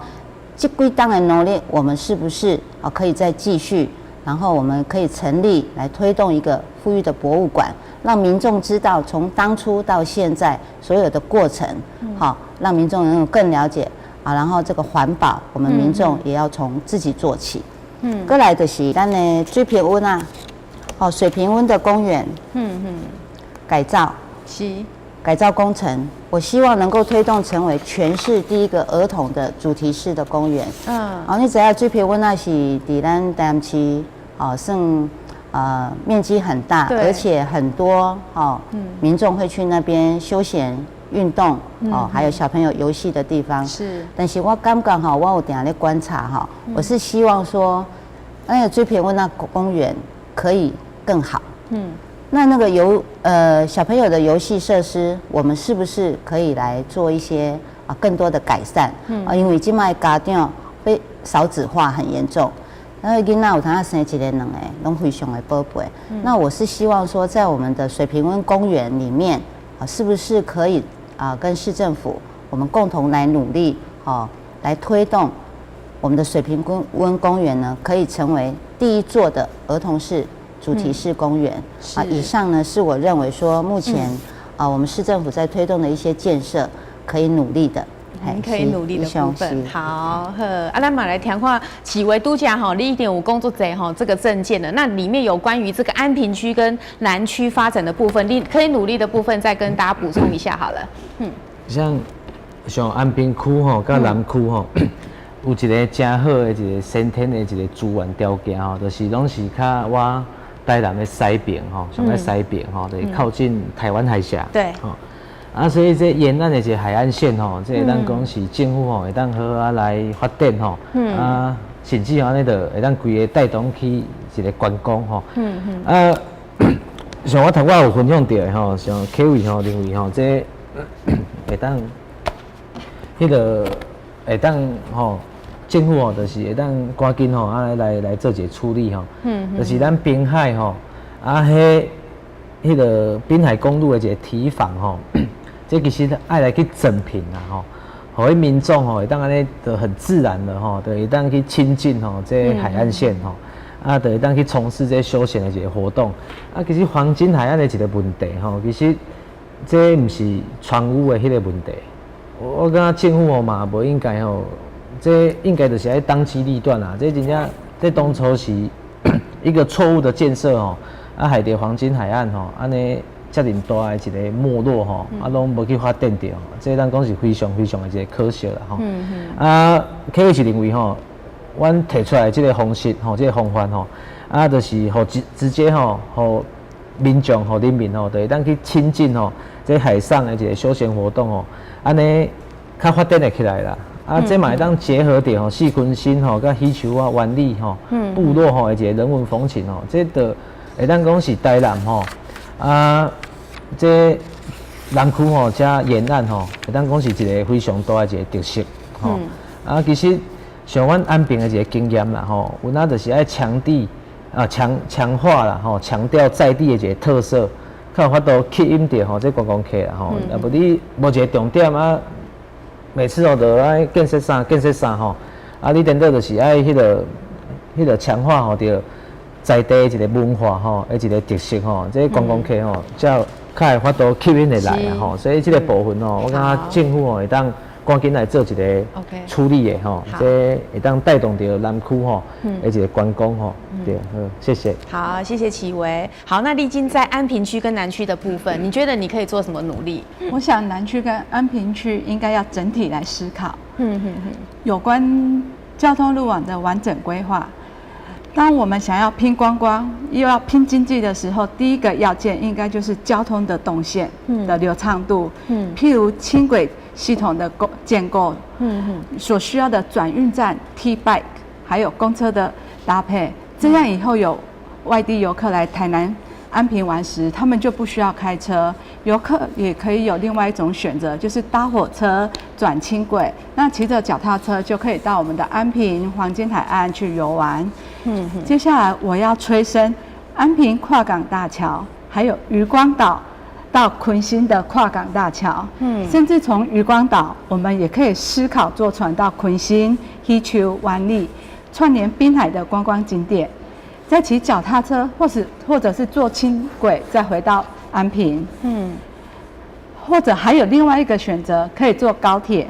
這幾冬的努力，我們是不是啊可以再繼續？然後我們可以成立來推動一個復育的博物館，讓民眾知道從當初到現在所有的過程，好，讓民眾能夠更了解啊。然後這個環保，我們民眾也要從自己做起。過來就是咱的水平溫啊，好，水平溫的公園，改造，改造工程，我我希望能夠推動成為全市第一個兒童的主題式的公園。哦，你知影水平溫仔是佇咱台南市，哦，算面積很大，而且很多哦民眾會去那邊休閒運動，哦，還有小朋友遊戲的地方。但是我感覺哈，我有定咧觀察哈，我是希望說，那個水平溫仔公園可以更好。那個小朋友的遊戲設施，我們是不是可以來做一些啊更多的改善？啊，因為這擺家長被少子化很嚴重，那囡仔有當生一个兩个，攏非常的寶貝。那我是希望說，在我們的水平溫公園裡面啊，是不是可以啊跟市政府我們共同來努力，哦，來推動我們的水平溫公園呢，可以成為第一座的兒童式主題式公園啊。以上呢是我認為說目前啊，我們市政府在推動的一些建設可以努力的，可以努力的部分。好，好，啊，咱嘛來聽看啟維拄才吼，你一定有講足濟吼這個政見的，那裡面有關於這個安平區跟南區發展的部分，你可以努力的部分再跟大家補充一下好了。像安平區吼，佮南區吼，有一個誠好的一個先天的一個資源條件吼，就是攏是較倚台南的西邊吼，上咧西邊吼，就是靠近台灣海峽。吼，啊，所以這沿岸的一個海岸線吼，這會當講是政府吼會當好好來發展吼，啊，甚至吼按呢就會當規个帶動起一個觀光吼。啊，像我頭拄有分享著的吼，像啟維吼認為吼，這會當彼個會當吼，政府吼，就是會當趕緊吼，啊來做一個處理吼。就是咱濱海吼，啊，彼個濱海公路的一個堤防吼，這其實愛來去整平啦吼，予彼民眾吼會當按呢就很自然的吼，就會當去親近吼這海岸線吼，啊，就會當去從事這休閒的一個活動。啊，其實黃金海岸的一個問題吼，其實這毋是船污的彼個問題。我感覺政府吼嘛無應該吼，這應該就是愛當機立斷啦。這真正這當初是一個錯誤的建設吼，啊害著黃金海岸吼，按呢遮爾大的一個沒落吼，啊攏無去發展著，這咱講是非常非常的一個可惜啦吼。啊，啟維是認為吼，阮提出來這個方式吼，這個方法吼，啊，就是予直接吼，予民眾、予人民吼，就會當去親近吼，這海上的一個休閒活動吼，按呢較發展會起來啦。啊，這嘛會當結合著吼，四坤新吼，佮喜樹仔灣里吼，部落吼的一個人文風情吼，這就會當講是台南吼，啊，這南區吼，遮沿岸吼，會當講是一個非常大的一個特色吼。啊，其實像阮安平的一個經驗啦吼，有哪就是愛強地啊強化啦吼，強調在地的一個特色，較有法度吸引著吼這觀光客啦吼。啊，無你無一個重點啊，每次哦都愛建設啥建設啥吼，啊，你顛倒就是愛彼個強化吼著在地一個文化吼，的一個特色吼，這觀光客吼，才較會法度吸引會來啊吼。所以這個部分吼，我感覺政府吼會當趕緊來做一個處理的吼，這會當帶動著南區吼的一個觀光吼，對，好，謝謝。好，謝謝啟維。好，那麗晶在安平區跟南區的部分，你覺得你可以做什麼努力？我想南區跟安平區應該要整體來思考。有關交通路網的完整規劃。當我們想要拼觀光又要拼經濟的時候，第一個要件應該就是交通的動線的流暢度。譬如輕軌系統的建構，所需要的轉運站 T-Bike，還有公車的搭配，這樣以後有外地遊客來台南安平玩時，他們就不需要開車，遊客也可以有另外一種選擇，就是搭火車轉輕軌，那騎着腳踏車就可以到我們的安平黃金海岸去遊玩。接下來我要催生安平跨港大橋，還有漁光島到坤興的跨港大橋。甚至從漁光島，我們也可以思考坐船到坤興、喜樹、灣里，串聯濱海的觀光景點，再騎腳踏車，或者是坐輕軌再回到安平。或者還有另外一個選擇，可以坐高鐵，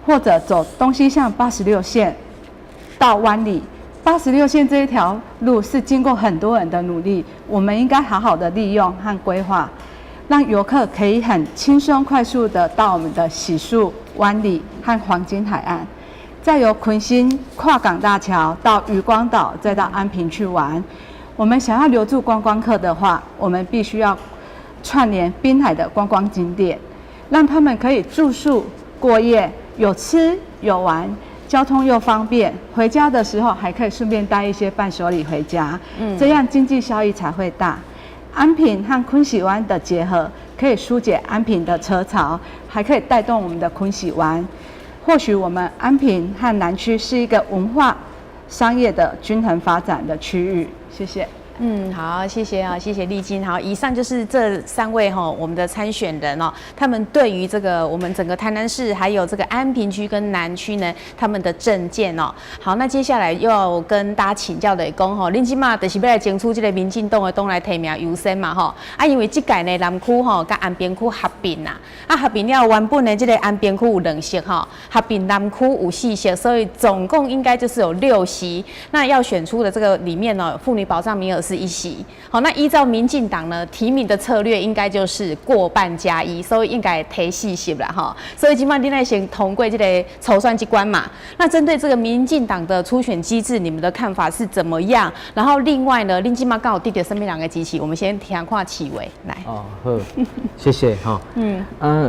或者走東西向86線到灣里。86線這一條路是經過很多人的努力，我們應該好好的利用和規劃。讓遊客可以很輕鬆快速的到我們的洗漱灣里和黃金海岸，再由坤興跨港大橋到漁光島，再到安平去玩。我們想要留住觀光客的話，我們必須要串聯濱海的觀光景點，讓他們可以住宿過夜，有吃有玩，交通又方便，回家的時候還可以順便帶一些伴手禮回家，這樣經濟效益才會大。安平和坤禧灣的結合，可以疏解安平的車潮，還可以帶動我們的坤禧灣。或許我們安平和南區是一個文化商業的均衡發展的區域。謝謝。嗯，好，謝謝啊，謝謝麗金。好，以上就是這三位哈，我們的參選人哦，他們對於這個我們整個台南市還有這個安平區跟南區呢，他們的政見哦。好，那接下來又要跟大家請教的講吼，恁這馬就是欲來爭取這個民進黨的黨內提名優先嘛吼。啊，因為這屆呢南區吼佮安平區合併啦，啊合併了原本呢這個安平區有兩席吼，合併南區有四席，所以總共應該就是有六席。那要選出的這個裡面呢，婦女保障名額是一席。好，那依照民進黨呢提名的策略，應該就是過半加一，所以應該提四席啦哈。所以這擺恁愛先通過這個初選這關嘛。那針對這個民進黨的初選機制，你們的看法是怎麼樣？然後另外呢，恁這擺敢有得著啥物人的支持？我們先聽看啟維來。哦，好，謝謝哈。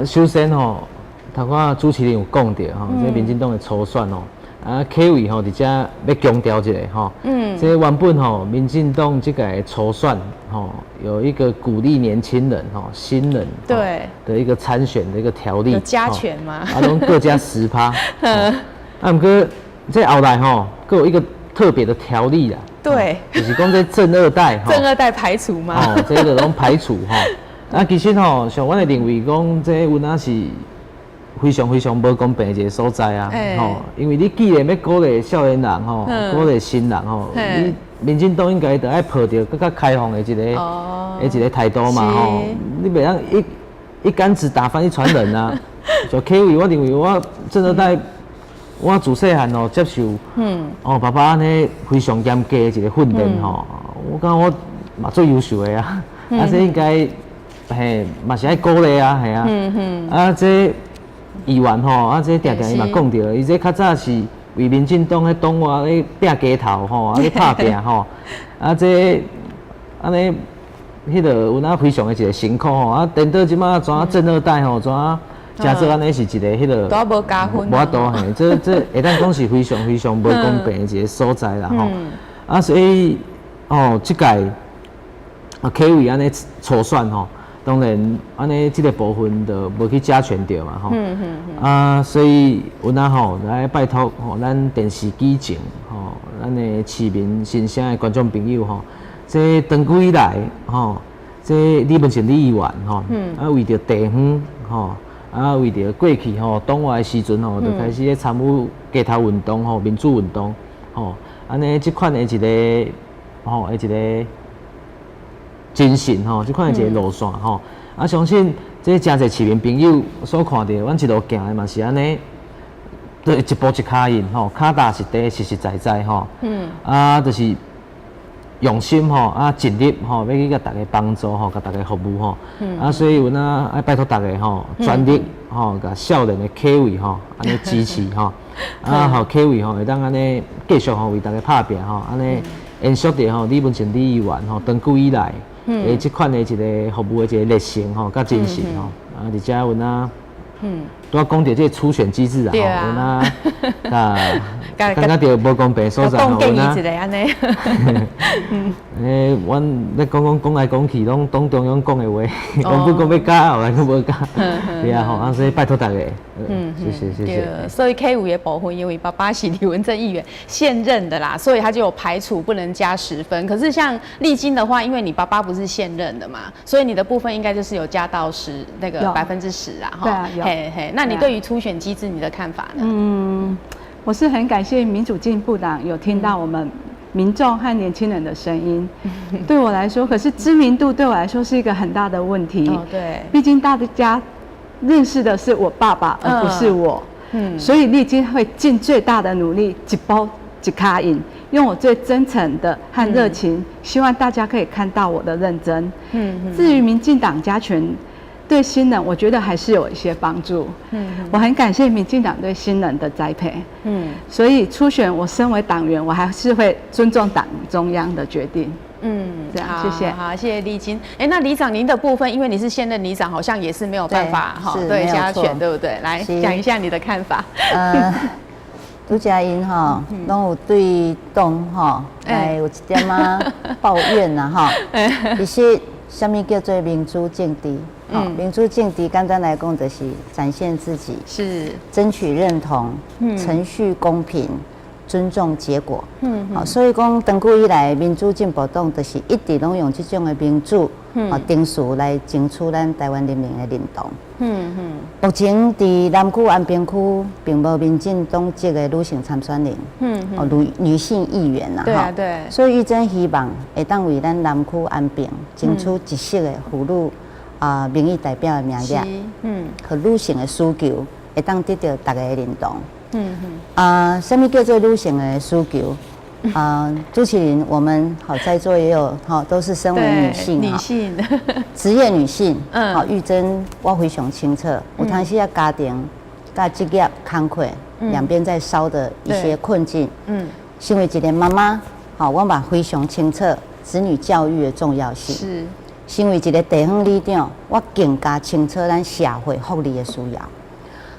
首先吼，頭拄主持人有講著吼，這民進黨的初選哦。啊，啟維吼，佇遮欲強調一下吼，這原本吼，民進黨這個初選吼，有一個鼓勵年輕人吼、新人的一個參選的一個條例，有加權嗎？啊，攏各加10趴。啊，毋過這後來吼，閣有一個特別的條例啦，就是講這政二代，政二代排除嗎？哦，這個攏排除吼。啊，其實吼，像阮會認為講，這有影是非常非常無公平的一個所在啊！吼，因為你既然欲鼓勵少年人吼，鼓勵新人吼，你民進黨應該著愛抱著閣較開放的一個態度嘛吼，你袂當一竿子打翻一船人啊！就啟維，我認為我政二代，我自細漢哦接受，哦爸爸按呢非常嚴格的一個訓練吼，我感覺我嘛足優秀的啊，啊這應該嘿嘛是愛鼓勵啊，係啊，啊這議員吼，啊，這定定伊嘛講著，伊這較早是為民進黨彼黨外咧拚街頭吼，啊咧拍拚吼，啊這按呢，彼個有影非常的一個辛苦吼，啊，顛倒這擺怎啊政二代吼，怎啊誠做按呢是一個彼個都無加分，無法度嘿，這會當講是非常非常無公平的一個所在啦吼。啊，所以哦，這屆啊，啟維按呢初選吼。當然，按呢這個部分就無去加權著嘛吼。啊，所以有影吼來拜託吼，咱電視機前吼，咱的市民心聲的觀眾朋友吼，這長久以來吼，這李文成李議員吼，啊為著地方吼，啊為著過去吼黨外的時陣吼，就開始咧參與街頭運動吼、民主運動吼，按呢這款的一個吼，的一個精神吼，這款的一個路線吼，啊，相信這誠濟市民朋友所看著，阮一路行的嘛是按呢，對，一步一跤印吼，跤踏實地，實實在在吼，啊，就是用心吼，啊，盡力吼，欲去共大家幫助吼，共大家服務吼，啊，所以阮啊愛拜託大家吼，全力吼，共少年的啟維吼，按呢支持吼，啊，予啟維吼會當按呢繼續吼為大家拍拚吼，按呢延續著吼李文成李議員吼長久以來的這款的一個服務的一個熱誠吼，佮精神吼，啊，佇遮阮啊，拄仔講著這個初選機制啊，吼，阮啊，啊，感覺著無公平所在吼，阮啊，阮咧講講講來講去，攏黨中央講的話，原本講欲加，後來閣無加，對啊吼，啊，所以拜託大家，謝謝謝謝。所以啟維的部分，因為爸爸是李文正議員現任的啦，所以他就有排除不能加10分。可是像麗金的話，因為你爸爸不是現任的嘛，所以你的部分應該就是有加到十那個10%啊，對啊，有。嘿嘿，那你對於初選機制你的看法呢？嗯，我是很感謝民主進步黨有聽到我們民眾和年輕人的聲音。對我來說，可是知名度對我來說是一個很大的問題。哦，對，畢竟大家認識的是我爸爸，而不是我。所以麗金會盡最大的努力，一步一跤印，用我最真誠的和熱情，希望大家可以看到我的認真。至於民進黨加權對新人，我覺得還是有一些幫助。我很感謝民進黨對新人的栽培。所以初選，我身為黨員，我還是會尊重黨中央的決定。這樣，謝謝。好，謝謝麗金。哎，那里長您的部分，因為你是現任里長，好像也是沒有辦法哈，對，加選，對不對？來講一下你的看法。拄才𪜶吼，攏有對黨吼來有一點仔抱怨啦吼。其實，啥物叫做民主政治？民主政治簡單來講，就是展現自己，爭取認同，程序公平，尊重結果。好，所以講長久以來，民主進步黨就是一直攏用這種的民主程序來爭取咱台灣人民的認同。目前佇南區安平區並無民進黨籍的女性參選人，女性議員啦，所以玉珍希望會當為咱南區安平爭取一席的婦女民意代表的名額，予女性的需求會當得到大家的認同。啥物叫做女性的需求？主持人，我們好在座也有好，都是身為女性，女性，職業女性，好，玉珍我非常清楚，有當時啊家庭佮職業工課兩邊在燒的一些困境，身為一個媽媽，好，我嘛非常清楚子女教育的重要性，身為一個地方里長，我更加清楚咱社會福利的需要，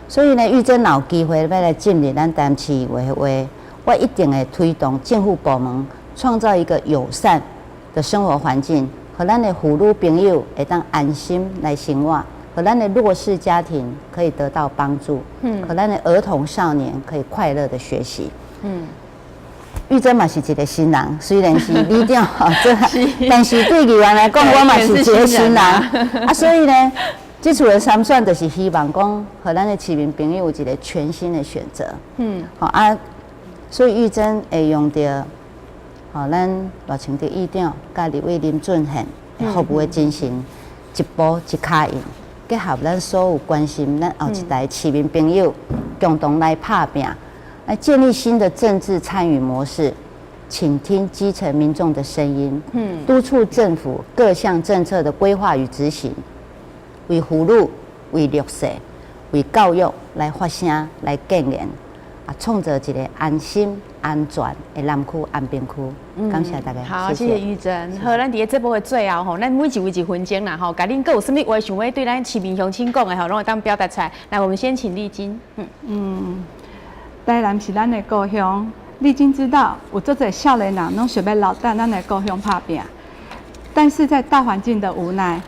所以呢，玉珍若有機會欲來進入咱台南市議會的話，我一定會推動政府部門創造一個友善的生活環境，予咱的婦女朋友會當安心來生活，予咱的弱勢家庭可以得到幫助，予咱的兒童少年可以快樂的學習。玉珍嘛是一個新人，雖然是里長，但是對議員來講，我嘛是一個新人啊，所以呢，這次的參選就是希望講，予咱的市民朋友有一個全新的選擇。好啊。所以玉珍會用著，吼，咱賴清德議長佮立委林俊憲服務的精神，一步一跤印，結合咱所有關心咱後一代市民朋友，共同來拍拚，來建立新的政治參與模式，傾聽基層民眾的聲音，督促政府各項政策的規劃與執行，為婦女、為弱勢、為教育來發聲、來建言。啊，創造一個安心、安全的南區安平區。感謝大家。好，謝謝玉珍。好，咱佇個節目的最後吼，咱每一位一分鐘啦吼，共恁閣有啥物話想欲對咱市民鄉親講的吼，攏會當表達出來。來，我們先請麗金。台南是咱的故鄉，麗金知道有足濟少年人攏想欲留佇咱的故鄉拍拚，但是在大環境的無奈，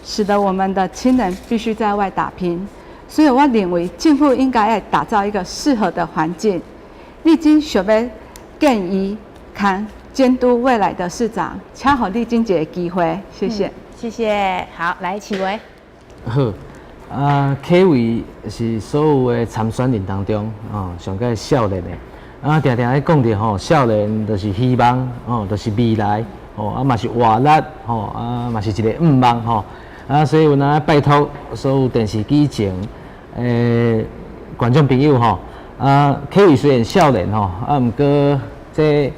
使得我們的親人必須在外打拼。所以我認為政府應該欲打造一個適合的環境。麗金想欲建議看監督未來的市長，恰好麗金這個機會，謝謝。謝謝。好，來啟維。好，啊，啟維是所有的參選人當中，哦，上蓋少年的。啊，定定咧講著吼，少年就是希望，哦，就是未來，哦，啊嘛是活力，吼，啊嘛是一個願望，吼。啊，所以阮啊拜託所有電視機前的觀眾朋友吼，啊，啟維雖然少年吼，啊，毋過這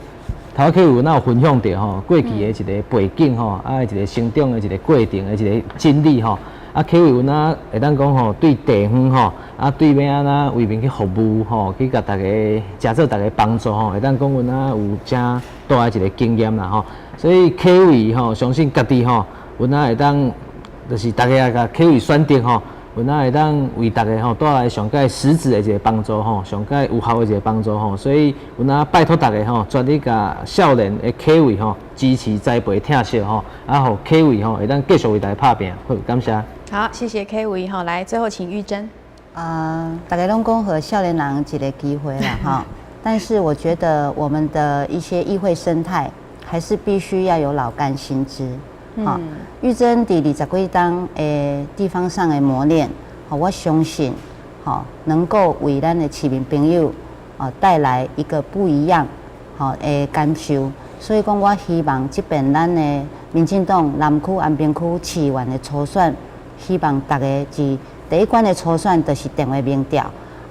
頭啟維阮有分享著吼，過去的一個背景吼，啊，一個成長的一個過程的一個經歷吼，啊，啟維阮啊會當講吼，對地方吼，啊，對欲按怎為民去服務吼，去共大家誠做大家幫助吼，會當講阮啊有誠大的一個經驗啦吼，所以啟維吼，相信家己吼，阮啊會當。就是大家共啟維選擇吼，阮啊會當為大家吼帶來上蓋實質的一個幫助吼，上蓋有效的一個幫助吼，所以阮啊拜託大家吼，全力共少年的啟維吼支持栽培疼惜吼，啊，予啟維吼會當繼續為大家拍拚。好，感謝。好，謝謝啟維吼，來最後請玉珍。啊，大家攏講予少年人一個機會啦哈，但是我覺得我們的一些議會生態還是必須要有老幹新枝。吼，玉珍佇20幾冬的地方上的磨練，我相信，吼，能夠為咱的市民朋友，帶來一個不一樣，吼的感受。所以講，我希望這遍咱的民進黨南區安平區市議員的初選，希望大家是第一關的初選，就是電話民調。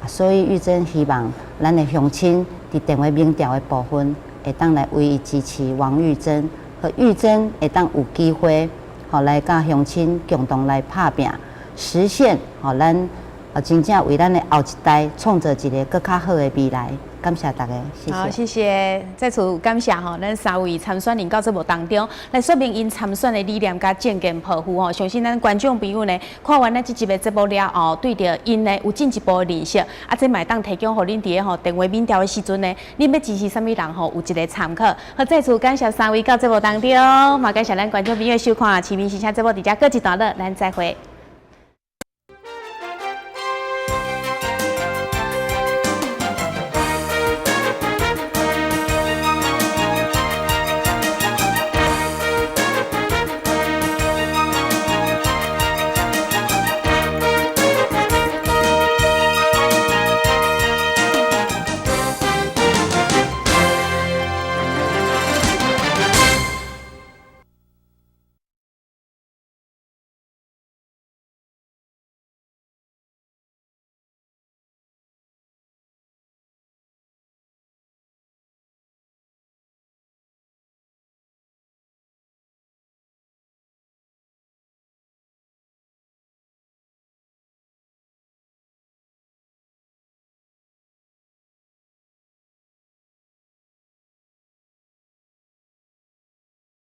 所以玉珍希望咱的鄉親佇電話民調的部分，會當來唯一支持王玉珍。予玉珍會當有機會，吼來佮鄉親共同來拍拚，實現，予咱啊真正為咱的後一代創造一个閣較好的未來。感謝大家，謝謝。好，謝謝。再次感謝吼，咱三位參選人到節目當中來說明𪜶參選的理念佮政見抱負吼。相信咱觀眾朋友呢，看完咱這集的節目了後，對著𪜶呢有進一步的認識，啊，這嘛會當提供予恁佇咧吼電話民調的時陣呢，恁欲支持啥物人吼，有一个參考。好，再次感謝三位到節目當中，嘛感謝咱觀眾朋友收看《市民心聲》節目，佇遮告一段落，咱再會。